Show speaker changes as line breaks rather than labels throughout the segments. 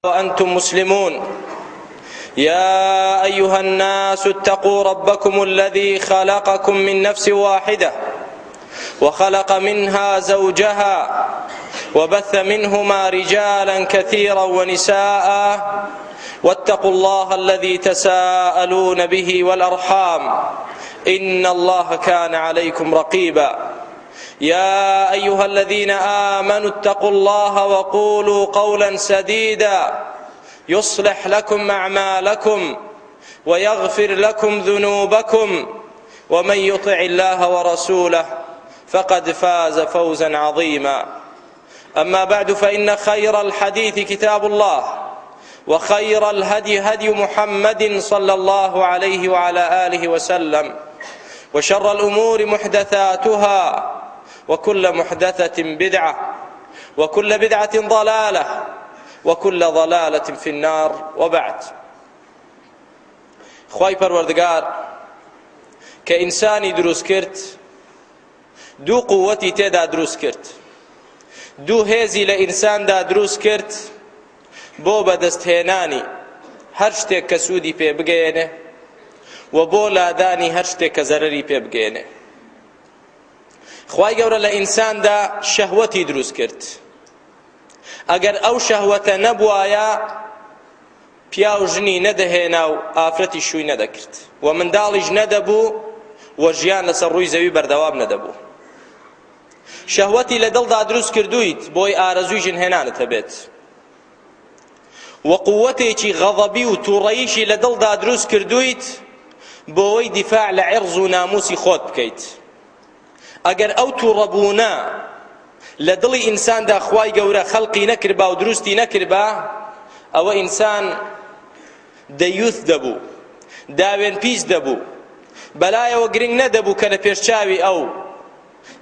وأنتم مسلمون. يا أيها الناس اتقوا ربكم الذي خلقكم من نفس واحدة وخلق منها زوجها وبث منهما رجالا كثيرا ونساء، واتقوا الله الذي تساءلون به والأرحام إن الله كان عليكم رقيبا. يا أيها الذين آمنوا اتقوا الله وقولوا قولا سديدا يصلح لكم أعمالكم ويغفر لكم ذنوبكم، ومن يطع الله ورسوله فقد فاز فوزا عظيما. أما بعد، فإن خير الحديث كتاب الله، وخير الهدي هدي محمد صلى الله عليه وعلى آله وسلم، وشر الأمور محدثاتها، وكل محدثة بدعة، وكل بدعة ضلالة، وكل ضلالة في النار. وبعد. خوای پەروەردگار کە ئینسانی دروست کرد، دوو قووەتی تێدا دروست کرد، دوو هێزی لە ئینساندا دروست کرد بۆ بەدەستهێنانی هەر شتێک کە سوودی پێ بگەیەنێ و بۆ لادانی هەر شتێک کە زەرەری پێ بگەیەنێ. خوای گەورە لە ئینساندا شەهوەتی دروست کرد. ئەگەر ئەو شەهوەتە نەبوایە، پیاو ژنی نەدەهێنا و ئافرەتی شووی نەدەکرد و منداڵیش نەدەبوو و ژیان لەسەر ڕووی زەوی بەردەوام نەدەبوو. شەهوەتی لە دڵدا دروست کردوویت بۆی ئارەزووی ژنهێنانت هەبێت و قووەتێکی غەضەبی و تووڕەییشی لە دڵدا دروست کردوویت بۆوەی دیفاع لە عێڕز و ناموسی خۆت بکەیت. ئەگەر ئەو تووڕەبوونە لە دڵی ئینساندا خوای گەورە خەلقی نەکردبا و دروستی نەکردبا، ئەوە ئینسان دەیوث دەبوو، داوێن پیس دەبوو، بەلایەوە گرنگ نەدەبوو کە لە پێشچاوی ئەو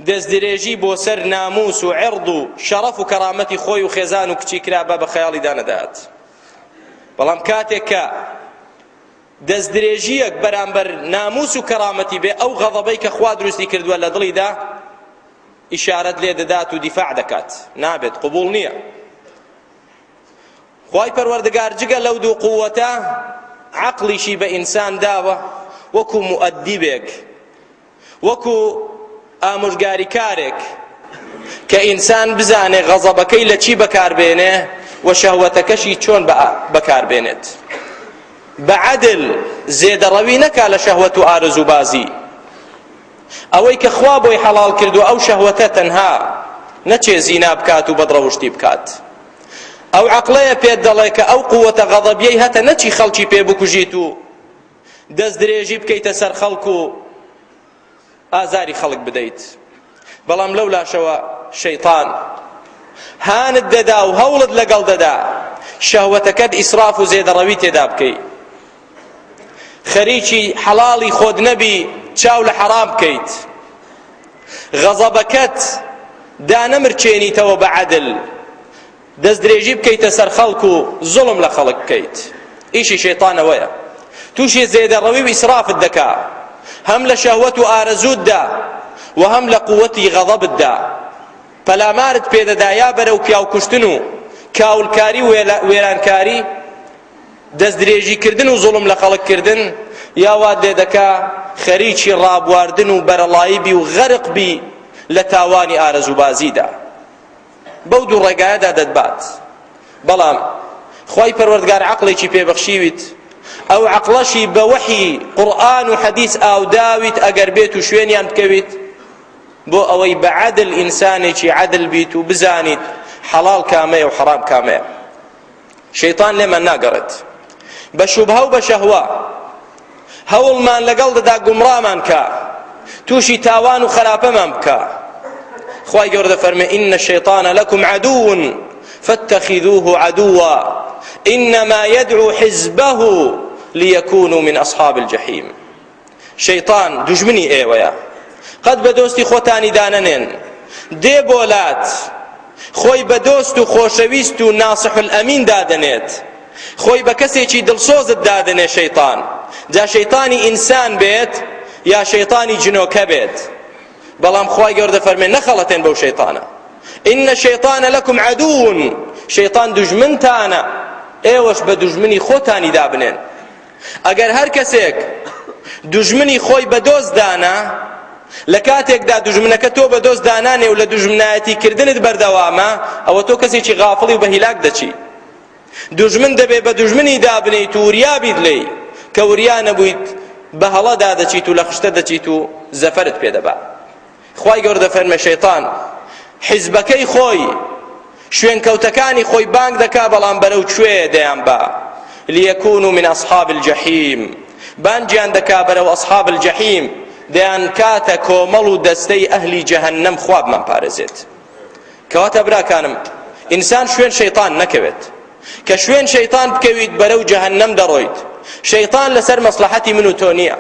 دەستدرێژی بۆ سەر ناموس و عێڕد و شەڕەف و کەرامەتی خۆی و خێزان و کچی کرابا بە خەیاڵیدا نەدەهات. بەڵام کاتێک کە دەستدرێژییەک بەرامبەر ناموس و کەرامەتی بێ، ئەو غەضەبەی کە خوا دروستی کردووە لە دڵیدا ئیشارەت لێ دەدات و دیفاع دەکات، نابێت، قبوڵ نییە. خوای پەروەردگار جگە لەو دوو قووەتە عەقڵیشی بە ئینسان داوە وەکو مؤدیبێک، وەکو ئامۆژگاریکارێک کە ئینسان بزانێ غەزەبەکەی لە چی بەکاربێنێ و شەهوەتەکەشی چۆن بەکاربێنێت. بە عەدل زێدەڕەوی نەکا لە شەهوەت و ئارەزووبازی. ئەوەی کە خوا بۆی حەڵاڵ کردووە ئەو شەهوەتە تەنها نەچێ زینا بکات و بەدڕەوشتی بکات. ئەو عەقڵەیە پێت دەڵێ کە ئەو قووەتە غەضەبیەی هەتە نەچی خەڵکی پێ بکوژیت و دەستدرێژی بکەیتە سەر خەڵک و ئازاری خەڵک بدەیت. بەڵام لەو لاشەوە شەیطان هانت دەدا و هەوڵت لەگەڵ دەدا شەهوەتەکەت ئیسراف و زێدەڕەوی تێدا بکەی، خەریکی حەڵاڵی خۆت نەبی چاو لە حەرام بکەیت، غەزەبەکەت دانەمرچێنیتەوە بە عەدل، دەستدرێژی بکەیتە سەر خەڵک و زوڵم لە خەڵک بکەیت. ئیشی شەیطان ئەوەیە تووشی زێدەڕەوی و ئیسرافت دەکا، هەم لە شەهوەت و ئارەزووتدا و هەم لە قووەتی غەضەبتدا. پەلامارت پێدەدا یا بەرەو پیاوکوشتن و کاولکاری و وێرانکاری، دەستدرێژیکردن و زوڵم لە خەڵک کردن، یا وات لێ دەکا خەریکی ڕابواردن و بەرەڵایی بی و غەرق بی لە تاوانی ئارەزووبازیدا. بەو دوو ڕێگایەدا دەتبات. بەڵام خوای پەروەردگار عەقڵێکی پێبەخشیویت، ئەو عەقڵەشی بە وەحی قورئان و حەدیث ئاوداویت ئەگەر بێت و شوێنیان بکەویت، بۆ ئەوەی بە عەدل ئینسانێکی عەدل بیت و بزانیت حەڵاڵ کامەیە و حەرام کامەیە. شەیطان لێمان ناگەڕێت بە شوبهە و بە شەهوە، هەوڵمان لەگەڵ دەدا گومڕامان کا، تووشی تاوان و خراپەمان بکا. خوای گەورە دەفەرمێ إن الشیطان لكم عدو فاتخذوه عدوا إنما يدعو حزبه ليكونوا من أصحاب الجحيم. شەیطان دوژمنی ئێوەیە، قەت بە دۆستی خۆتانی دانەنێن. دێ بۆلات خۆی بە دۆست و خۆشەویست و ناسح الئەمین دادەنێت، خۆی بە کەسێکی دڵسۆزت دادەنێ شەیطان، جا شەیطانی ئینسان بێت یا شەیطانی جنۆکە بێت. بەڵام خوای گەورە دەفەرمێ نەخەڵەتێن بەو شەیطانە، إن الشیطان لكم عدو، شەیطان دوژمنتانە. ئێوەش بە دوژمنی خۆتانی دابنێن. ئەگەر هەر کەسێک دوژمنی خۆی بە دۆست دانا، لە کاتێکدا دوژمنەکە تۆ بە دۆست دانانێ و لە دوژمنایەتی کردنت بەردەوامە، ئەوە تۆ کەسێکی غافڵی و بە هیلاک دەچی. دوژمن دەبێ بە دوژمنی دابنێیت و وریا بیت لێی، کە وریا نەبوویت بە هەڵەدا دەچیت و لە خشتە دەچیت و زەفەرت پێ دەبا. خوای گەورە دەفەرمێ شەیتان حیزبەکەی خۆی شوێنکەوتەکانی خۆی بانگ دەکا بەڵام بەرەو کوێ دەیانبا لیەکونوا من اصحاب الجحیم بانگیان دەکا بەرەو اصحاب الجحیم دەیانکاتە کۆمەڵ و دەستەی ئەهلی جەهەنەم خوا بمانپارێزێت. کەواتە براکانم ئینسان شوێن شەیتان نەکەوێت کە شوێن شەیتان بکەویت بەرەو جەهەنەم دەڕۆیت شەیتان لەسەر مەسلحەتی من و تۆ نییە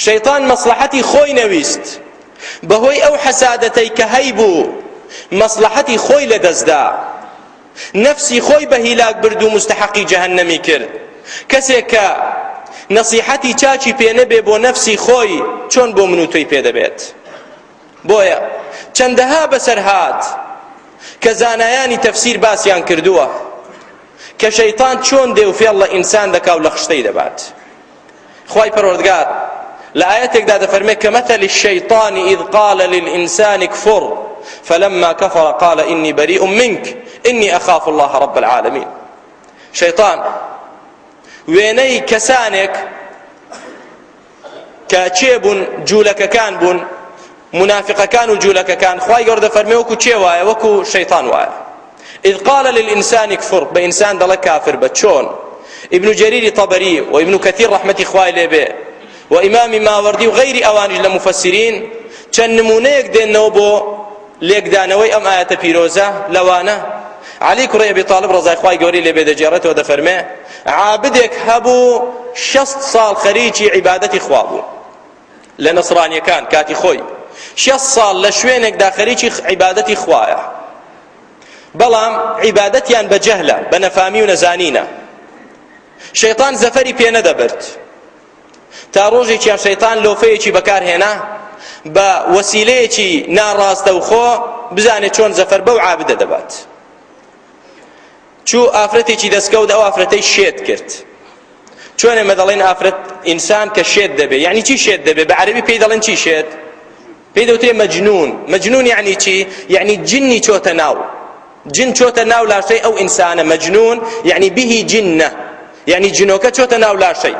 شەیتان مەسلحەتی خۆی نەویست بەهۆی ئەو حەسادەتەی کە هەیبوو مەسلحەتی خۆی لەدەستدا نەفسی خۆی بە هیلاک برد و مستحەقی جەهەنەمی کرد کەسێک کە نەسیحەتی چاکی پێ نەبێ بۆ نەفسی خۆی چۆن بۆ من و تۆی پێ دەبێت بۆیە چەندەها بەسەرهات کە زانایانی تەفسیر باسیان کردووە کە شەیتان چۆن دێ و فێڵ لە ئینسان دەکا و لە خشتەی دەبات خوای پەروەردگار لە ئایەتێکدا دەفەرمێ كمثل الشيطان إذ قال للإنسان اكفر فلما كفر قال إني بريء منك إني أخاف الله رب العالمين شەیتان وێنەی کەسانێک کە کێ بوون جوولەکەکان بوون مونافقەکان و جوولەکەکان خوای گەورە دەفەرمێ وەکو کێ وایە وەکو شەیتان وایە إذ قال للإنسان اكفر بە ئینسان دەڵێ کافر بە چۆن ابن جرير طبري و ابن كثير رحمة خوای لێ بێ و ئیمامی ماوەردی و غەیری ئەوانیش لە مفسرین چەند نمونەیەک دێنەوە بۆ لێکدانەوەی ئەم ئایەتە پیرۆزە لەوانە عەلی کوڕی ئەبی تاڵب ڕەزای خوای گەورەی لێ بێ دەگێڕێتەوە دەفەرمێ عابدێک هەبوو شەست ساڵ خەریکی عیبادەتی خوا بوو لە نەسرانیەکان کاتی خۆی شەست ساڵ لە شوێنێکدا خەریکی عیبادەتی خوایە بەڵام عیبادەتیان بە جەهلە بە نەفامی و نەزانینە شەیطان زەفەری پێ نەدەبرد تا ڕۆژێکیان شەیتان لۆفەیەکی بەکارهێنا بە وەسیلەیەکی ناڕاستەوخۆ بزانێت چۆن زەفەر بەو عابدە دەبات چوو ئافرەتێکی دەستکەوت ئەو ئافرەتەی شێت کرد چۆن ئێمە دەڵێن ئافرەت ئینسان کە شێت دەبێ یعنی چی شێت دەبێ بە عەرەبی پێی دەڵێن چی شێت پێی دەوترێ مەجنون مەجنون یعنی چی یعنی جنی چۆتە ناو جن چۆتە ناو لاشەی ئەو ئینسانە مەجنون یعنی به جنە یعنی جنۆکە چۆتە ناو لاشەی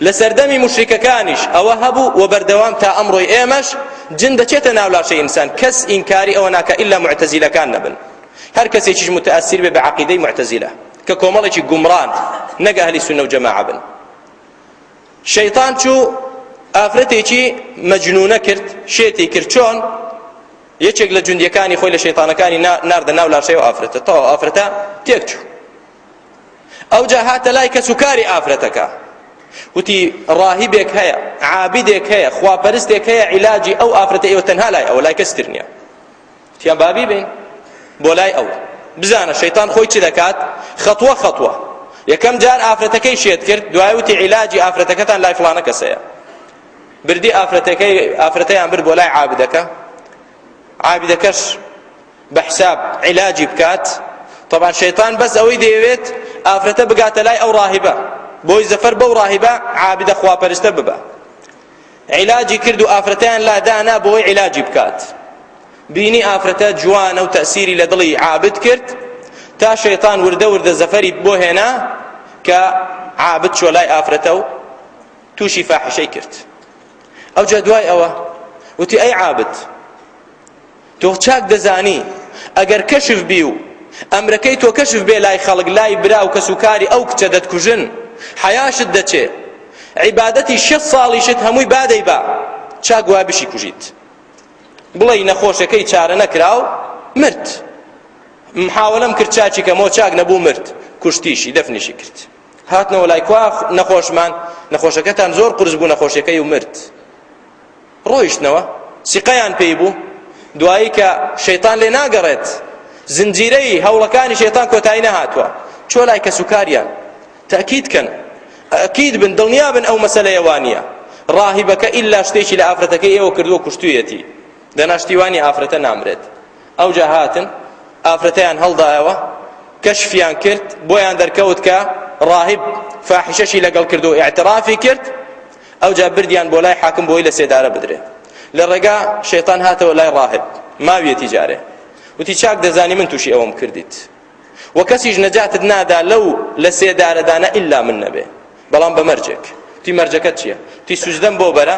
لە سەردەمی مشریکەکانیش ئەوە هەبوو و بەردەوام تا ئەمڕۆی ئێمەش جن دەچێتە ناو لاشەی ئینسان کەس ئینکاری ئەوە ناکە ئیلا معتەزیلەکان نەبن هەر کەسێکیش متەئەسیر بێ بە عەقیدەی معتەزیلە کە کۆمەڵێکی گومڕان نەک ئەهلی سوننە و جەماعە بن شەیتان چوو ئافرەتێکی مەجنونە کرد شێتی کرد چۆن یەکێک لە جوندیەکانی خۆی لە شەیتانەکانی ناردە ناو لاشەی ئەو ئافرەتە تەواو ئافرەتە تێک چوو ئەوجا هاتە لای کەسوکاری ئافرەتەکە وتی ڕاهیبێک هەیە عابدێک هەیە خواپەرستێک هەیە عیلاجی ئەو ئافرەتە ئێوە تەنها لای ئەوە لای کەس تر نییە وتیان با بیبەین بۆ لای ئەو بزانە شەیتان خۆی چ دەکات خەتوە خەتوە یەکەم جار ئافرەتەکەی شێت کرد دوای وتی عیلاجی ئافرەتەکەتان لای فڵانە کەسەیە بردی ئافرەتەکەی ئافرەتەیان برد بۆ لای عابدەکە عابدەکەش بە حساب عیلاجی بکات طبعا شەیطان بەس ئەوەی دەیەوێت ئافرەتە بگاتە لای ئەو ڕاهیبە بۆی زەفەر بەو ڕاهیبە عابدە خواپەرستە ببە عیلاجی کرد و ئافرەتیان لا دانا بۆی عیلاجی بکات بینی ئافرەتە جوانە و تەسیری لە دڵی عابد کرد تا شەیطان وردە وردە زەفەری بۆ هێنا کە عابد چۆ لای ئافرەتە و تووشی فاحشەی کرد ئەوجا دوای ئەوە وتی ئەی عابد تۆ چاک دەزانی ئەگەر کەشف بی و ئەمرەکەی تۆ کەشف بێ لای خەڵک لای برا و کەسوکاری ئەو کچە دەتکوژن حەیاشت دەچێ عیبادەتی شەست ساڵیشت هەمووی بادەی با چاک وای بشی کوژیت بڵێی نەخۆشەکەی چارە نەکراو مرد محاولەم کرد چاکی کەمەوە چاک نەبوو مرد کوشتیشی دەفنیشی کرد هاتنەوە لای کوا نەخۆشمان نەخۆشەکەتان زۆر قورس بوو نەخۆشیەکەی و مرد ڕۆیشتنەوە سیقەیان پێی بوو دوایی کە شەیتان لێ ناگەڕێت زنجیرەی هەوڵەکانی شەیتان کۆتایی نەهاتووە چۆ لای کەسوکاریان تەئکید کەن ئەکید بن دڵنیا بن ئەو مەسەلەیە وانییە ڕاهیبەکە ئیلا شتێکی لە ئافرەتەکەی ئێوە کردووە کوشتویەتی دەنا شتی وانی ئافرەتە نامرێت ئەوجا هاتن ئافرەتەیان هەڵدایەوە. کەشفیان کرد بۆیان دەرکەوت کە ڕاهب فاحیشەشی لەگەڵ کرد و ئیعترافی کرد ئەوجا بردیان بۆ لای حاکم بۆی لە سێدارە بدرێ لە ڕێگا شەیتان هاتەوە لای ڕاهب ماویەتی جارێ وتی چاک دەزانی من تووشی ئەوەم کردیت و کەسیش نەجاتت نادا لەو لە سێدارەدانە ئیلا من نەبێ بەڵام بە مەرجێک تی مەرجەکەت چییە تی سوجدەم بۆ بەرە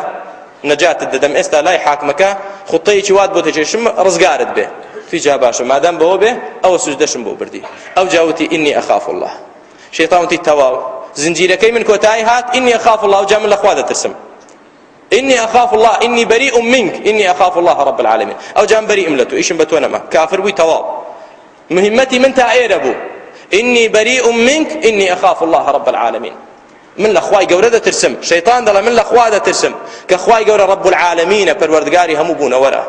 نەجاتت دەدەم ئێستا لای حاکمەکە خوتەیەکی وات بۆ دەکێشم ڕزگارت بێ تی جا باشە مادام بەوە بێ ئەوە سوجدەشم بۆ بردی ئەو جاوتی ئینی ئەخاف الله شەیطان وتی تەواو زنجیرەکەی من کۆتایی هات ئینی ئەخاف الله جا من لە خوا دەترسم إني أخاف الله إني بريء منك إني أخاف الله رب العالمين أو جان بريء لە تۆ ئیشم بە تۆ نەما کافر بووی تەواو مهمەتی من تا ئێرە بوو إني بريء منك إني أخاف الله رب العالمين من لە خوای گەورە دەترسم شەیطان دەڵێ من لە خوا دەترسم کە خوای گەورە رب العالمینە پەروەردگاری هەموو بوونەوەرە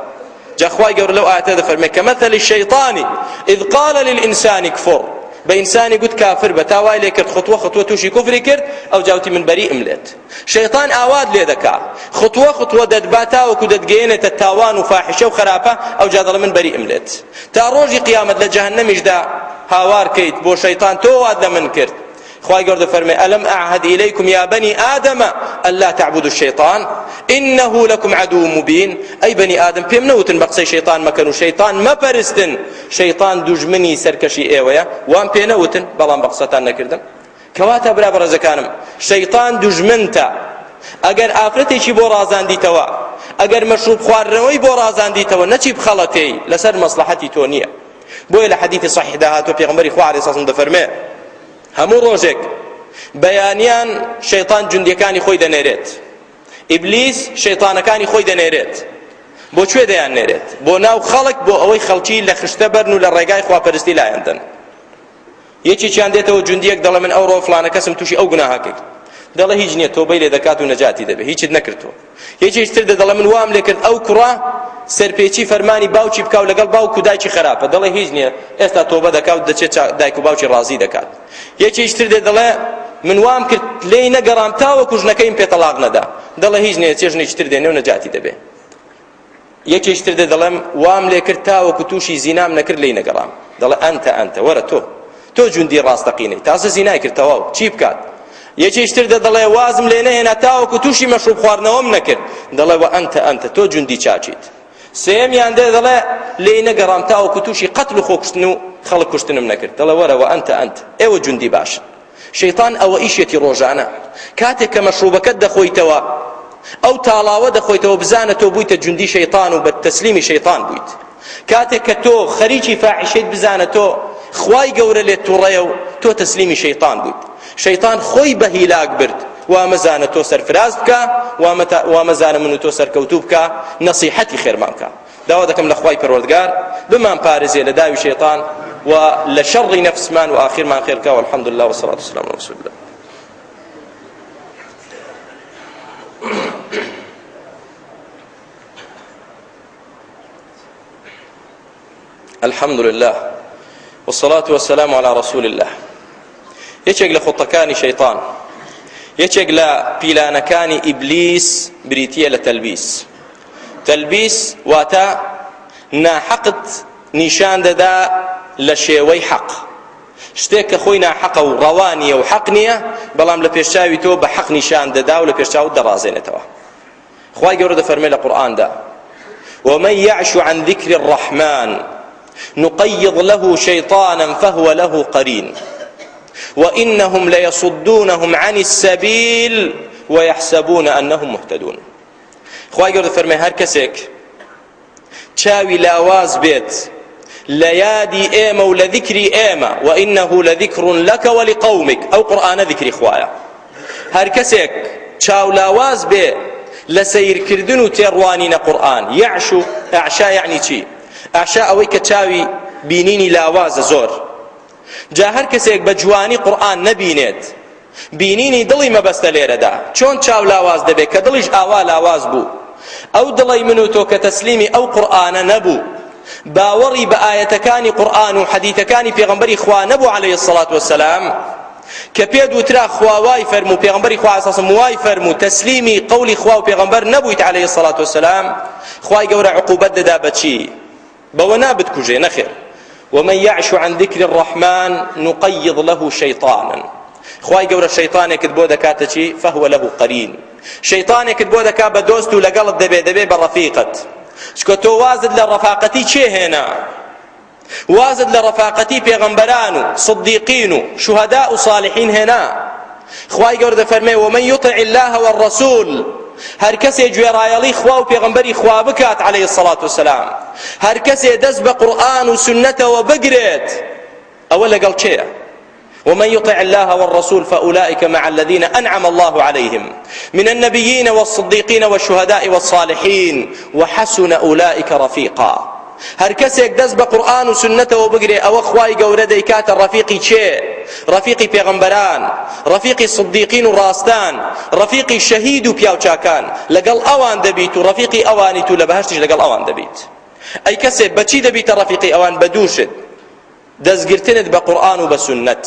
جا خوای گەورە لەو ئایەتە دەفەرمێ كمثل الشيطان إذ قال للإنسان اكفر بە ئینسانی گوت کافر بە تا وای لێ کرد خطوە خطوە تووشی کوفری کرد ئەو جاوتی من بەریئم لێت شەیطان ئاوات لێ دەکا خطوە خطوە دەتبا تاوەکو دەتگەیەنێتە تاوان و فاحشە و خراپە ئەو جا دەڵێ من بەریئم لێت تا ڕۆژی قیامەت لە جەهەنەمیشدا هاوار کەیت بۆ شەیطان تۆ وات لە من کرد خوای گەورە دەفەرمێ ئەلم ئەعهد ئیلەیکم یا بەنی ئادەم ئەلا تعبدوا الشیطان إنه لكم عدو مبین ئەی بەنی ئادەم پێم نەوتن بە قسەی شەیطان مەکەن و شەیطان مەپەرستن شەیطان دوژمنی سەرکەشی ئێوەیە وام پێ نەوتن بەڵام بە قسەتان نەکردم کەواتە برا بەڕێزەکانم شەیطان دوژمنتە ئەگەر ئافرەتێکی بۆ ڕازاندیتەوە ئەگەر مەشروب خواردنەوەی بۆ ڕازاندیتەوە نەچی بخەڵەتێی لەسەر مەسڵەحەتی تۆ نییە بۆیە لە حەدیثی صحیحدا هاتووە پێغەمبەری خوا عەلەیهی سەلام دەفەرمێ هەموو ڕۆژێک بەیانیان شەیطان جوندیەکانی خۆی دەنێرێت ئیبلیس شەیطانەکانی خۆی دەنێرێت بۆ کوێ دەیان نێرێت بۆ ناو خەڵک بۆ ئەوەی خەڵکی لە خشتە بەرن و لە ڕێگای خواپەرستی لایەن دەن یەکێکیان دێتەوە جوندیەک دەڵێ من ئەوڕۆ فلانە کەسم تووشی ئەو گوناهە کرد دەڵێ هیچ نییە تۆبەی لێ دەکات و نەجاتی دەبێ هیچت نەکردووە یەکێکی تر دەڵێ من وام لێ کرد ئەو کوڕە سەرپێچی فەرمانی باوکی بکا و لەگەڵ باوک و دایکی خراپە دەڵێ هیچ نییە ئێستا تۆبە دەکا و دەچێت دایک و باوکی ڕازی دەکات یەکێکی تر دێ دەڵێ من وام کرد لێی نەگەڕام تاوەکو ژنەکەیم پێ تەڵاق نەدا دەڵێ هیچ نییە چێژنێکی تر دێنێ و نەجاتی دەبێ یەکێکی تر دێ دەڵێم وام لێ کرد تاوەکو تووشی زینام نەکرد لێی نەگەڕام دەڵێ ئەنتە ئەنتە وەرە تۆ تۆ جوندی ڕاستەقینەی تازە زینای کرد تەواو چی بکات یەکێکی تر دەڵێ وازم لێ نەهێنا تاوەکو تووشی مەشروب خواردنەوەم نەکرد دەڵێ وە ئەنتە ئەنتە تۆ جوندی چاکیت سێیەمیان دێ دەڵێ لێی نەگەڕام تاوەکو تووشی قەتل و خۆکوشتن و خەڵک کوشتنم نەکرد دەڵێ وەرە وە ئەنتە ئەنت ئێوە جوندی باشن شەیتان ئەوە ئیشێتی ڕۆژانە کاتێک کە مەشروبەکەت دەخۆیتەوە ئەو تاڵاوە دەخۆیتەوە بزانە تۆ بوویتە جوندی شەیتان و بە تەسلیمی شەیتان بوویت کاتێک کە تۆ خەریکی فاحیشەیت بزانە تۆ خوای گەورە لێت توڕەیە و تۆ تەسلیمی شەیتان بوویت شەیتان خۆی بە هیلاک برد وا مەزانە تۆ سەرفراز بکە وا مەزانە من و تۆ سەرکەوتوو بکە نەسیحەتی خێرمان بکە داوا دەکەم لە خوای پەروەردگار بمان پارێزێ لە داوی شەیطان و لە شەڕی نەفسمان و ئاخیرمان خێر بکا والحمد لله والصلاة والسلام على رسول الله الحمد لله والصلاة والسلام على رسول الله یەکێک لە خطەکانی شەیطان یەکێک لە پیلانەکانی ئیبلیس بریتییە لە تەلبیس تەلبیس واتە ناحەقت نیشان دەدا لە شێوەی حەق شتێک کە خۆی ناحەقە و ڕەوا نییە و حەق نییە بەڵام لە پێشچاوی تۆ بە حەق نیشان دەدا و لە پێشچاوت دەڕازێنێتەوە خوای گەورە دەفەرمێ لە قورئاندا ومن يعش عن ذكر الرحمن نقيض له شيطانا فهو له قرين وإنهم ليصدونهم عن السبيل ويحسبون أنهم مهتدون خوای گەورە دەفەرمێ هەر کەسێک چاوی لاواز بێت لە یادی ئێمە و لە ذیکری ئێمە وإنه لذکر لك ولقومك ئەو قورئانە ذیکری خوایە هەر کەسێک چاو لاواز بێ لە سەیرکردن و تێڕوانینە قورئان یعش و ئەعشا یعنی چی ئەعشا ئەوەی کە چاوی بینینی لاوازە زۆر جا هەر کەسێک بە جوانی قورئان نەبینێت بینینی دڵی مەبەستە لێرەدا چۆن چاو لاواز دەبێت کە دڵیش ئاوا لاواز بوو ئەو دڵەی من و تۆ کە تەسلیمی ئەو قورئانە نەبوو باوەڕی بە ئایەتەکانی قورئان و حەدیثەکانی پێغەمبەری خوا نەبوو عەلەیهی الصلاة والسلام کە پێت وترا خوا وای فەرموو پێغەمبەری خوا عەلەیهی وای فەرموو تەسلیمی قەولی خوا و پێغەمبەر نەبوویت عەلەیهی الصلاة والسلام خوای گەورە عقوبەت دەدا بە چی بەوە نا بتکوژێ نەخێر. ومن یعش عن ذکر الرحمن نقیض له شیطانا خوای گەورە شەیطانێکت بۆ دەکاتە چی فهو له قرین شەیطانێکت بۆ دەکا بە دۆست و لەگەڵت دەبێ دەبێ بە ڕەفیقت چکە تۆ وازت لە ڕەفاقەتی چێ هێنا وازت لە ڕەفاقەتی پێغەمبەران و صدیقین و شوهەدا و صالحین هێنا خوای گەورە دەفەرمێ ومن یطع الله والرسول هەر کەسێ گوێڕایەڵی خوا و پێغەمبەری خوا بکات عەلەیهی الصلاة والسلام هەر کەسێ دەست بە قورئان و سوننەتەوە بگرێت ئەوە لەگەڵ کێیە ومن يطع الله والرسول فأولئك مع الذين أنعم الله عليهم من النبيين والصديقين والشهداء والصالحين وحسن أولئك رفيقا هەر کەسێک دەست بە قورئان و سوننەتەوە بگرێ ئەوە خوای گەورە دەیکاتە ڕەفیقی کێ؟ ڕەفیقی پێغەمبەران، ڕەفیقی سدیقین و ڕاستان، ڕەفیقی شەهید و پیاوچاکان، لەگەڵ ئەوان دەبیت و ڕەفیقی ئەوانیت و لە بەهەشتیش لەگەڵ ئەوان دەبیت. ئەی کەسێ بەچی دەبیتە ڕەفیقی ئەوان؟ بە دوو شت، دەستگرتنت بە قورئان و بە سوننەت،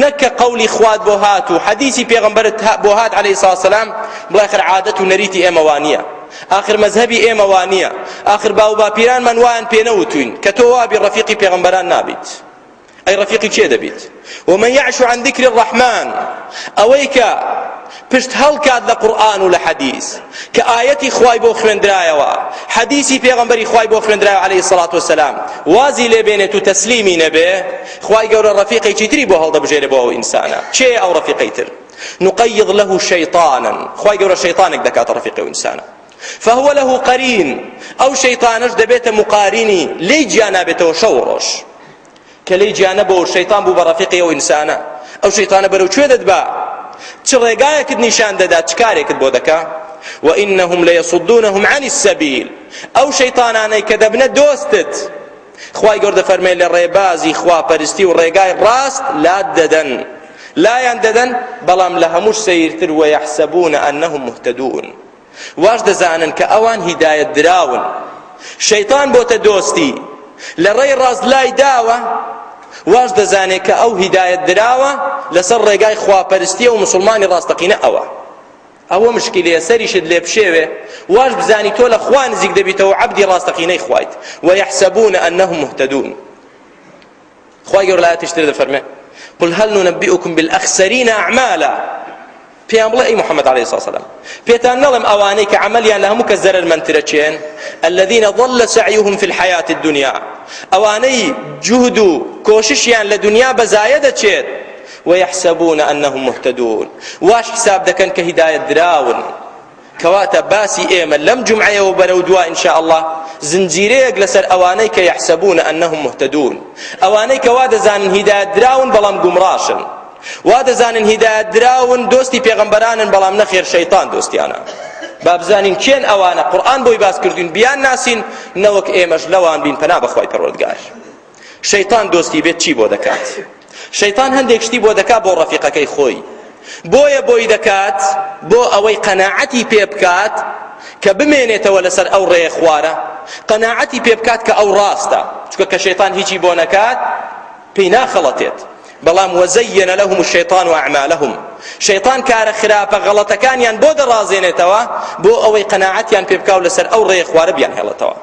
نەک کە قەولی خوات بۆ هات و حەدیسی پێغەمبەرت بۆ هات عەلەیهی سڵات وسەلام بڵێ ئاخر عادەت و نەریتی ئێمە وانییە ئاخر مەزهەبی ئێمە وانییە ئاخر باو باپیرانمان وایان پێ نەوتوین کە تۆ وابی ڕەفیقی پێغەمبەران نابیت ئەی ڕەفیقی کێ دەبیت ومن یعش عن ذکر الرحمن ئەوەی کە پشت هەڵکات لە قورئان و لە حەدیث کە ئایەتی خوای بۆ خوێندرایەوە حەدیثی پێغەمبەری خوای بۆ خوێندرایەوە عەلەیهی سەڵات وەسەلام وازی لێ بێنێت و تەسلیمی نەبێ خوای گەورە ڕەفیقێکی تری بۆ هەڵدەبژێرێ بۆ ئەو ئینسانە کێیە ئەو ڕەفیقەی تر نقیض له شەیطانا خوای گەورە شەیطانێک دەکاتە ڕەفیقی ئەو ئینسانە فهو له قرین ئەو شەیطانەش دەبێتە مقارینی لێی جیا نابێتەوە شەو و ڕۆژ کە لێی جیا نەبۆ و شەیتان بوو بە ڕەفیقی ئەو ئینسانە ئەو شەیتانە بەرەو کوێ دەتبا چ ڕێگایەکت نیشان دەدا چ کارێکت بۆ دەکا وإنهم ليصدونهم عن السبيل ئەو شەیتانانەی کە دەبنە دۆستت خوای گەورە دەفەرمێ لە ڕێبازی خواپەرستی و ڕێگای ڕاست لات دەدەن لایان دەدەن بەڵام لە هەمووش سەیرتر ويحسبون أنهم مهتدون واش دەزانن کە ئەوان هیدایەت دراون شەیتان بۆتە دۆستی لە ڕێی ڕاست لای داوە واش دەزانێت کە ئەو هیدایەت دراوە لەسەر ڕێگای خواپەرستیە و مسلمانی ڕاستەقینە ئەوە ئەوە مشکلەیە سەریشت لێ بشێوێ واش بزانی تۆ لە خوا نزیک دەبیتەوە عەبدی ڕاستەقینەی خوایت ويحسبون أنهم مهتدون خوای گەورە لە ئایەتێکی تر دەفەرمێ قل هل ننبئكم بالأخسرين أعمالا پێیان بڵێ ئەی محمد علیه الصلاة والسلام پێتان نەڵێم ئەوانەی کە عەمەلیان لە هەموو کەس زەرەرمەندترە کێن الذين ضل سعيهم في الحياة الدنيا ئەوانەی جهد و کۆششیان لە دنیا بەزایە دەچێت ويحسبون أنهم مهتدون واش حساب دەکەن کە هیدایەت دراون کەواتە باسی ئێمە لەم جومعەیەوە بەرەو دوا ان شاء اللە زنجیرەیەک لەسەر ئەوانەی کە یحسبون انهم مهتدون ئەوانەی کە وا دەزانن هیدایەت دراون بەڵام گومڕاشن وا دەزانن هیدایەت دراون دۆستی پێغەمبەرانن بەڵام نەخێر شەیطان دۆستیانە با بزانین کێن ئەوانە قورئان بۆی باس کردوین بیان ناسین نەوەک ئێمەش لەوان بین پەنا بەخوای پەروەردگار شەیتان دۆستی بێت چی بۆ دەکات شەیتان هەندێک شتی بۆ دەکات بۆ ڕەفیقەکەی خۆی بۆیە بۆی دەکات بۆ ئەوەی قەناعەتی پێ بکات کە بمێنێتەوە لەسەر ئەو ڕێیە خوارە قەناعەتی پێ بکات کە ئەو ڕاستە چونکە کە شەیتان هیچی بۆ نەکات پێی ناخەڵەتێت بەڵام وزین لهم الشیطان اعمالهم شەیطان کارە خراپە غەڵەتەکانیان بۆ دەڕازێنێتەوە بۆ ئەوەی قەناعەتیان پێ بکا و لەسەر ئەو ڕێیە خوارە بیانهێڵێتەوە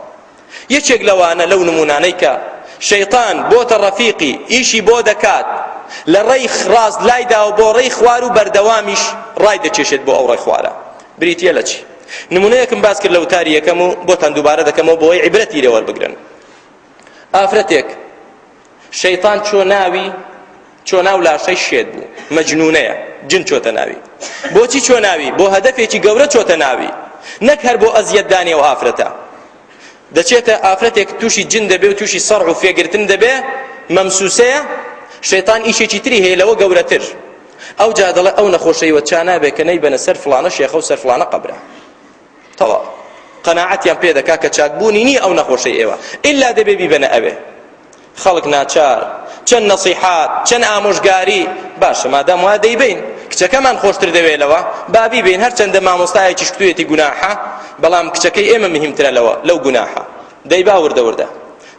یەکێک لەوانە لەو نمونانەی کە شەیتان بۆتە ڕەفیقی ئیشی بۆ دەکات لە ڕێی ڕاست لایداوە بۆ ڕێی خوار و بەردەوامیش ڕای دەکێشێت بۆ ئەو ڕێی خوارە بریتییە لە چی نمونەیەکم باس کرد لە وتاری یەکەم و بۆتان دووبارە دەکەمەوە بۆ ئەوەی عیبرەتی لێ وەربگرن ئافرەتێک شەیتان چۆ ناوی چۆ ناو لاشەی شێت بوو مەجنونەیە جن چۆتە ناوی بۆچی چۆ ناوی بۆ هەدەفێکی گەورە چۆتە ناوی نەک هەر بۆ ئەزیەتدانی ئەو ئافرەتە دەچێتە ئافرەتێک تووشی جن دەبێ و تووشی سەڕع و فێگرتن دەبێ مەمسوسەیە شەیتان ئیشێکی تری هەیە لەوە گەورەتر ئەو جا دەڵێ ئەو نەخۆشەیوە چا نابێ کە نەیبەنە سەر فڵانە شێخە و سەر فڵانە قەبرە تەواو قەناعەتیان پێ دەکا کە چاکبوونی نییە ئەو نەخۆشەی ئێوە ئیلا دەبێ بیبەنە ئەوێ خەڵک ناچار چەند نەسیحات چەند ئامۆژگاری باشە مادام وایە دەیبەین کچەکەمان خۆشتر دەوێت لەوە با بیبەین هەرچەندە مامۆستایەکیش کوتویەتی گوناحە بەڵام کچەکەی ئێمە مهمترە لەوە لەو گوناحە دەیبا وردە وردە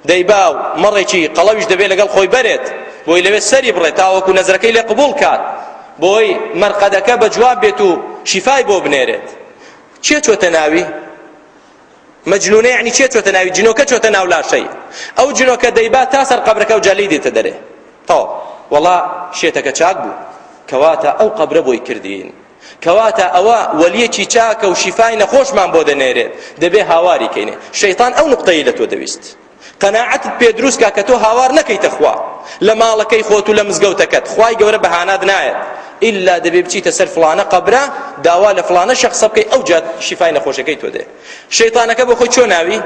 دەیبا و مەڕێکی قەڵەویش دەبێت لەگەڵ خۆی بەرێت بۆی لەوێ سەری بڕێت تاوەکو نەزرەکەی لێ قبوڵ کات بۆی مەرقەدەکە بە جواب بێت و شیفای بۆ بنێرێت کێ چۆتە ناوی؟ مەجنونە یعنی چێ چۆتە ناوی جنۆکە چۆتە ناو لاشەی ئەو جنۆکە دەیبا تا سەر قەبرەکە و جا لێی دێتە دەرێ تەواو وەڵا شێتەکە چاک بوو کەواتە ئەو قەبرە بۆی کردین کەواتە ئەوە وەلیەکی چاکە و شیفای نەخۆشمان بۆ دەنێرێت دەبێ هاواری کەینێ شەیطان ئەو نقطەی لە تۆ دەویست قەناعەتت پێ دروست کا کە تۆ هاوار نەکەیتە خوا لە ماڵەکەی خۆت و لە مزگەوتەکەت خوای گەورە بەهانات نایەت ئیلا دەبێ بچیتە سەر فڵانە قەبرە داوا لە فڵانە شەخسە بکەی ئەو جات شیفای نەخۆشەکەی تۆ دێ شەیطانەکە بۆ خۆی چۆ ناوی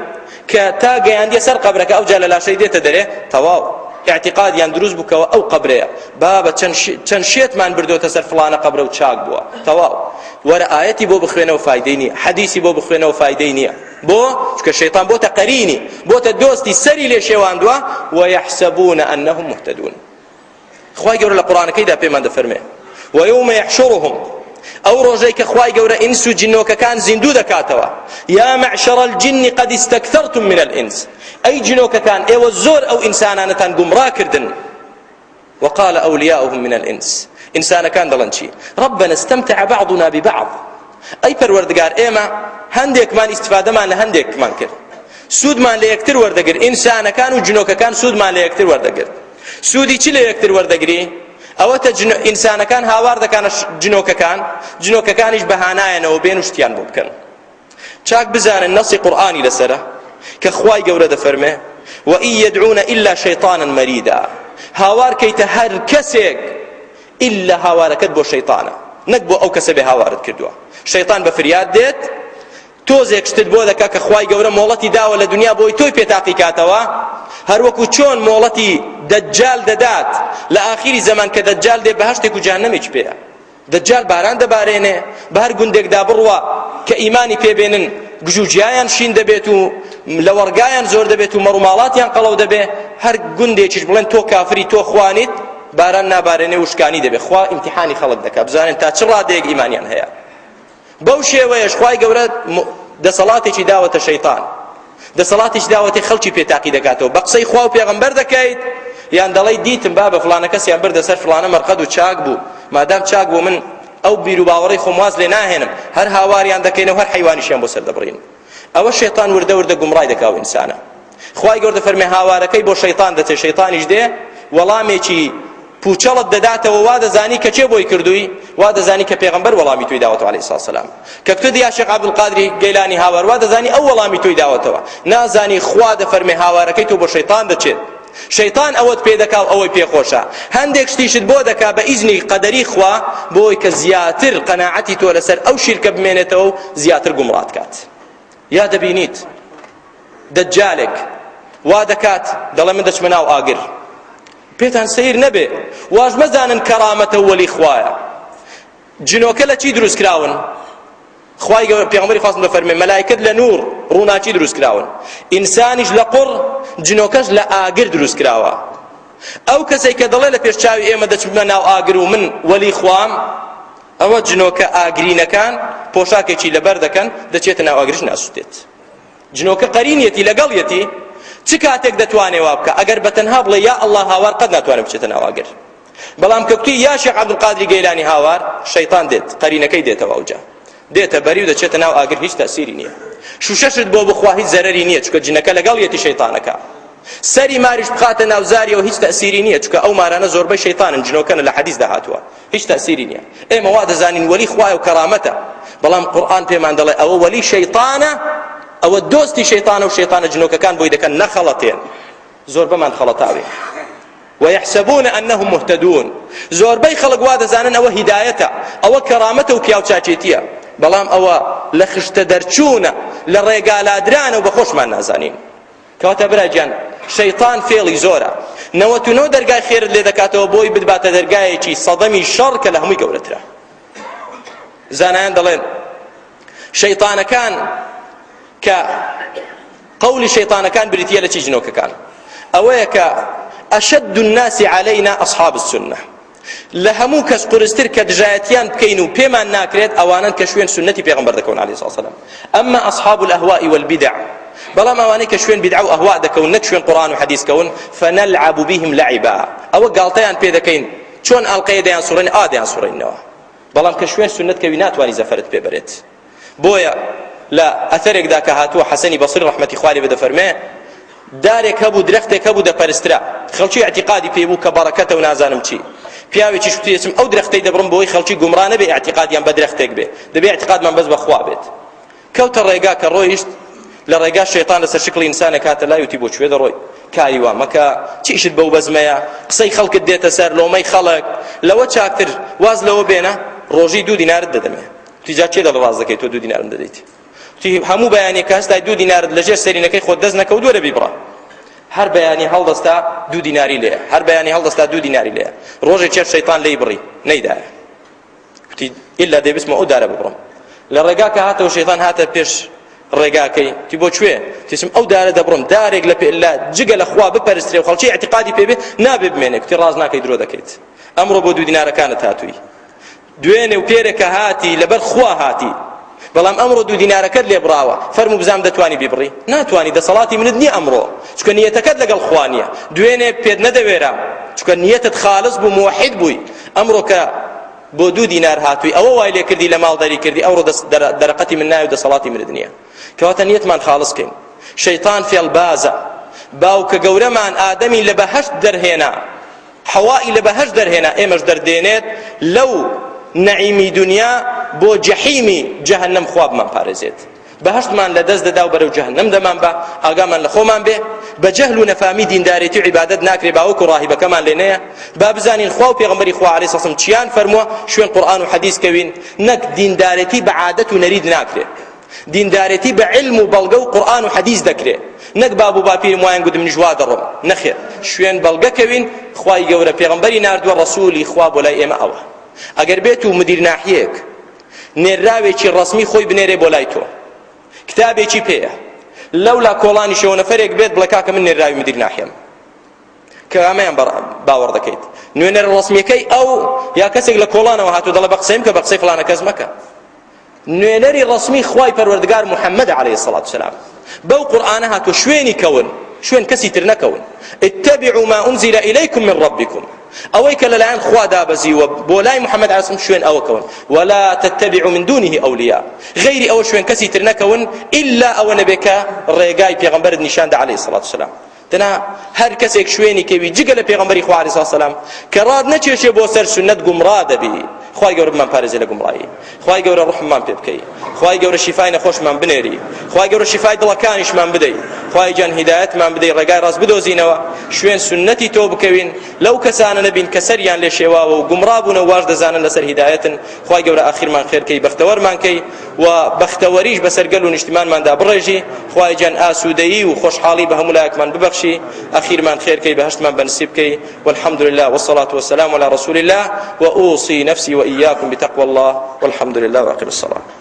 کە تا گەیاندیە سەر قەبرەکە ئەو جا لە لاشەی دێتە دەرێ تەواو اعتقادیان دروست بکەوە ئەو قەبرەیە بابە چەند شێتمان بردۆتە سەر فڵانە قەبرە و چاک بووە تەواو وەرە ئایەتی بۆ بخوێنەوە فایدەی نییە حەدیسی بۆ بخوێنەوە فایدەی نییە بۆ؟ چونکە شەیطان بۆتە قەرینی بۆتە دۆستی سەری لێ شێواندووە ويحسبون أنهم مهتدون خوای گەورە لە قورئانەکەیدا پێمان دەفەرمێ ويوم يحشرهم ئەو ڕۆژەی کە خوای گەورە ئینس و جنۆکەکان زیندوو دەکاتەوە یا معشر الجن قد استكثرتم من الانس ئەی جنۆکەکان ئێوە زۆر ئەو ئینسانانەتان گومڕا کردن وقال أولياؤهم من الإنس ئینسانەکان دەڵێن چی ربنا استمتع بعضنا ببعض ئەی پەروەردگار ئێمە هەندێکمان ئیستفادەمان لە هەندێکمان کرد سوودمان لە یەکتر وەردەگرت ئینسانەکان و جنۆکەکان سوودمان لە یەکتر وەردەگرت سوودی چی لە یەکتر وەردەگری ئەوەتە ئینسانەکان هاوار دەکانە جنۆکەکان جنۆکەکانیش بەهانایەنەوە بێن و شتیان بۆ بکەن چاک بزانن نەسی قورئانی لەسەرە کە خوای گەورە دەفەرمێ وإن يدعون إلا شيطانا مريدا هاوار کەیتە هەر کەسێک ئیلا هاوارەکەت بۆ شەیطانە نەک بۆ ئەو کەسە بێ هاوارت کردووە شەیطان بە فریاد دێت تۆزێک شتت بۆ دەکا کە خوای گەورە مۆڵەتی داوە لە دنیا بۆی تۆی پێ تاقی کاتەوە هەروەکو چۆن مۆڵەتی دەجال دەدات لە ئاخیری زەمان کە دەجال دێ بەهەشتێک و جەهەنەمێکی پێیە دەجال باران دەبارێنێ، بە هەر گوندێکدا بڕوا کە ئیمانی پێ بێنن گژوگیایان شین دەبێت و لەوەڕگایان زۆر دەبێت و مەڕوماڵاتیان قەڵەو دەبێ، هەر گوندێکیش بڵێن تۆ کافری تۆ خوانیت باران نابارێنێ وشکانی دەبێ، خوا ئیمتیحانی خەڵک دەکا بزانێن تا چ ڕادەیەک ئیمانیان هەیە. بەو شێوەیەش خوای گەورە دەسەڵاتێکی داوەتە شەیتان دەسەڵاتێکی داوەتێ خەڵکی پێ تاقی دەکاتەوە بە قسەی خوا و پێغەمبەر دەکەیت یان دەڵێی دیتم بابە فڵانە کەسیان بردە سەر فڵانە مەرقەد و چاک بوو مادام چاک بوو من ئەو بیر و باوەڕی خۆم واز لێ ناهێنم هەر هاواریان دەکەین و هەر حەیوانیشیان بۆ سەر دەبڕین ئەوە شەیتان وردە وردە گومڕای دەکا و ئینسانە خوای گەورە دەفەرمێ هاوارەکەی بۆ شەیتان دەچێ شەیتانیش دێ وەڵامێکی پوچەڵت دەداتەوە وا دەزانی کە کێ بۆی کردووی وا دەزانی کە پێغەمبەر وەڵامی تۆی داوەتەوە عەلەیهی سڵات سەلام کە کتۆ یا شێخ عەبدولقادری گەیلانی هاوار وا دەزانی ئەو وەڵامی تۆی داوەتەوە نازانی خوا دەفەرمێ هاوارەکەی تۆ بۆ شەیتان دەچێت شەیتان ئەوەت پێ دەکا و ئەوەی پێخۆشە هەندێک شتیشت بۆ دەکا بە ئیزنی قەدەری خوا بۆی کە زیاتر قەناعەتی تۆ لەسەر ئەو شیرکە بمێنێتەوە و زیاتر گومڕات کات یا دەبینیت دەجالێک وا دەکات دەڵێ من دەچمە ناو ئاگر پێتان سەیر نەبێ واش مەزانن کەرامەتە وەلی خوایە جنۆکە لە چی دروست کراون خوای گەورە پێغەمبەری خوا دەفەرمێ مەلایکەت لە نور ڕووناکی دروست کراون ئینسانیش لە قوڕ جنۆکەش لە ئاگر دروست کراوە ئەو کەسێک کە دەڵێ لە پێش چاوی ئێمە دەچمە ناو ئاگر و من وەلی خوام ئەوە جنۆکە ئاگرینەکان پۆشاکێکی لەبەر دەکەن دەچێتە ناو ئاگریش ناسوتێت جنۆکە قەرینیەتی لەگەڵیەتی چ کاتێک دەتوانێ وا بکا ئەگەر بە تەنها بڵێ یا ئەڵڵا هاوار قەت ناتوانێ بچێتە ناو ئاگر بەڵام کە کوتی یا شێخ عەبدولقادری گەیلانی هاوار شەیطان دێت قەرینەکەی دێتەوە ئەوجا دێتە بەری و دەچێتە ناو ئاگر هیچ تەسیری نییە شوشەشت بۆ بخوا هیچ زەرەری نییە چونکە جنەکە لەگەڵیەتی شەیطانەکە سەری ماریش بخاتە ناو زاریەوە هیچ تەسیری نییە چونکە ئەو مارانە زۆربەی شەیطانن جنۆکەنە لە حەدیثدا هاتووە هیچ تەئسیری نییە ئێمە وا دەزانین وەلی خوایە و کەرامەتە بەڵام قورئان پێمان دەڵێ ئەوە وەلی شەیطانە ئەوە دۆستی شەیطانە و شەیطانە جنۆکەکان بۆی دەکەن نەخەڵەتێن زۆربەمان خەڵەتاوین ويحسبون أنهم مهتدون زۆربەی خەڵک وا دەزانن ئەوە هیدایەتە ئەوە کەرامەتە و پیاوچاکێتیە بەڵام ئەوە لە خشتە دەرچوونە لە ڕێگالادرانە و بە خۆشمان نازانین کەواتە برا گیان شەیتان فێڵی زۆرە 99 دەرگای خێرت لێ دەکاتەوە بۆی بتباتە دەرگایەکی سەدەمی شەڕ کە لە هەمووی گەورەترە زانایان دەڵێن شەیتانەکان کە قەولی شەیتانەکان بریتیە لە چی جنۆکەکان ئەوەیە کە ئەشد الناس علينا أصحاب السنة لە هەموو کەس قورستر کە دژایەتیان بکەین و پێمان ناکرێت ئەوانەن کە شوێن سوننەتی پێغەمبەر دەکەون علیه الصلاة والسلام اما اصحاب الاهواء والبدع بەڵام ئەوانەی کە شوێن بیدعە و ئەهوا دەکەون نەک شوێن قورئان و حەدیث کەون فنلعب بهم لعبا ئەوە گاڵتەیان پێ دەکەین چۆن ئەڵقەیە دەیان سوڕێن ئا دەیان سوڕێنەوە بەڵام کە شوێن سوننەت کەوی ناتوانی زەفەرت پێ بەرێت بۆیە. لە ئەثەرێکدا کە هاتووە حەسەنی بەصری ڕەحمەتی خوا لێ بێ دەفەرمێ دارێک هەبوو درەختێک هەبوو دەپەرسترا خەڵکی ئیعتیقادی پێی بوو کە بەڕەکەتە و نازانم چی پیاوێکیش وتی ئەچم ئەو درەختەی دەبڕم بۆی خەڵکی گومڕا نەبێ ئیعتیقادیان بە درەختێک بێ دەبێ ئیعتیقادمان بەس بە خوا بێت کەوتە ڕێگا کە ڕۆیشت لە ڕێگا شەیتان لەسەر شکڵی ئینسانێک هاتە لای وتی بۆ کوێ دەڕۆی کاری وا مەکە چیشت بەو بەزمەیە قسەی خەڵکت دێتە سەر لۆمەی خەڵک لەوە چاکتر واز لەوە بێنە ڕۆژی دوو دینارت دەدەمێ وتی جا کێ دەڵێ ڕاست دەکەی تۆ دوو دینارم دەدەیت وتی هەموو بەیانیەک کە هەستای دوو دینارت لەژێر سەرینەکەی خۆت دەست نەکەوت وەرە بیبڕە هەر بەیانی هەڵدەستا دوو دیناری لێیە هەر بەیانی هەڵدەستا دوو دیناری لێیە ڕۆژێکیان شەیتان لێی بڕی نەیدایە وتی ئیلا دەی بچمە ئەو دارە ببڕم لە ڕێگا کە هاتەوە شەیتان هاتە پێش ڕێگاکەی تی بۆ کوێ تیسم ئەو دارە دەبڕم دارێک لە لە جگە لە خوا بپەرسترێ و خەڵکی اعتقادی پێ بێ نابێ بمێنێ کوتی ڕاست ناکەی درۆ دەکەیت ئەمڕۆ بۆ دوو دینارەکانت هاتووی دوێنێ و پێرێ کە هاتی لەبەر خوا هاتی بەڵام ئەمڕۆ دوو دینارەکەت لێ بڕاوە فەرموو بزانم دەتوانی بیبڕی ناتوانی دەسەڵاتی منت نییە ئەمڕۆ چونکە نیەتەکەت لەگەڵ خوا نییە دوێنێ پێت نەدەوێرا چونکە نیەتت خالص بوو موحید بووی ئەمڕۆ کە بۆ دوو دینار هاتووی ئەوە وای لێ کردی لە ماڵ دەری کردی ئەوڕۆ دەرەقەتی من نایە و دەسەڵاتی منت نییە کەواتە نیەتمان خاڵس کەین شەیطان فێڵبازە باوکە گەورەمان ئادەمی لە بەهەشت دەرهێنا حەوای لە بەهەشت دەرهێنا ئێمەش دەردێنێت لەو نەعیمی دنیا بۆ جەحیمی جەهەنەم خوا بمان پارێزێت بەهەشتمان لە دەست دەدا و بەرەو جەهەنەم دەمان بە ئاگامان لە خۆمان بێ بە جەهل و نەفامی دیندارێتی و عیبادەت ناکرێ باوەکو ڕاهیبەکەمان لێ نەیە با بزانین خوا و پێغەمبەری خوا عەلەیهی سەلام چیان فەرمووە شوێن قورئان و حەدیث کەوین نەک دیندارێتی بە عادەت و نەریت ناکرێ دیندارێتی بە عیلم و بەڵگە و قورئان و حەدیس دەکرێ نەک باب و باپیرم وایان گوت منیش وا دەڕۆم نەخێر شوێن بەڵگە کەوین خوای گەورە پێغەمبەری ناردووە ڕەسوولی خوا بۆ لای ئێمە ئەوە ئەگەر بێت و مدیر ناحیەیەک نێرراوێکی ڕەسمی خۆی بنێرێ بۆ لای تۆ کتابێکی پێیە لەولا کۆڵانیشەوە نەفەرێک بێت بڵێ کاکە من نێرراوی مدیر ناحیەم کە ئەمەیان باوەڕ دەکەیت نوێنەر ڕەسمیەکەی ئەو یا کەسێک لە کۆڵانەوە هاتوو دەڵێ بە قسەیم کە بە قسەی فڵانە کەس مەکە نوێنەری ڕەسمی خوای پەروەردگار محمد علیه الصلاة والسلام بەو قورئانە هاتووە شوێنی کەون شوێن کەسی تر نەکەون اتبعوا ما انزل الیکم من ربکم ئەوەی کە لەلایەن خوا دابەزیوە بۆ لای محمد علیه السلام شوێن ئەوە کەون ولا تتبعوا من دونه اولیاء غیری ئەوە شوێن کەسی تر نەکەون ئیلا ئەوە نەبێ کە ڕێگای پێغەمبەرت نیشان دا علیه الصلاة والسلام دەنا هەر کەسێک شوێنی کەوی جگە لە پێغەمبەری خوا عەلەیهی سەلام کە ڕات نەکێشێ بۆ سەر سوننەت گومڕا دەبی خوای گەورە بمان پارێزێ لە گومڕایی خوای گەورە ڕحممان پێ بکەی خوای گەورە شیفای نەخۆشمان بنێری خوای گەورە شیفای دڵەکانیشمان بدەی خوای گیان هیدایەتمان بدەی ڕێگای ڕاست بدۆزینەوە شوێن سوننەتی تۆ بکەوین لەو کەسانە نەبین کە سەریان لێ شێواوە و گومڕا بوون و واش دەزانن لەسەر هیدایەتن خوای گەورە ئاخیرمان خێر کەی بەختەوەرمان کەی و بەختەوەریش بەسەر گەل و نیشتیمانماندا بڕێژی خوای گیان ئاسوودەیی و خۆشحاڵی بە هەموو لایەکمان ببەخشی ئەخیرمان خێر کەی بەهەشتمان بەنسیب کەی والحمد لله والصلاة والسلام على رسول الله وأوصي نفسي وإياكم بتقوى الله والحمد لله وأقم الصلاة.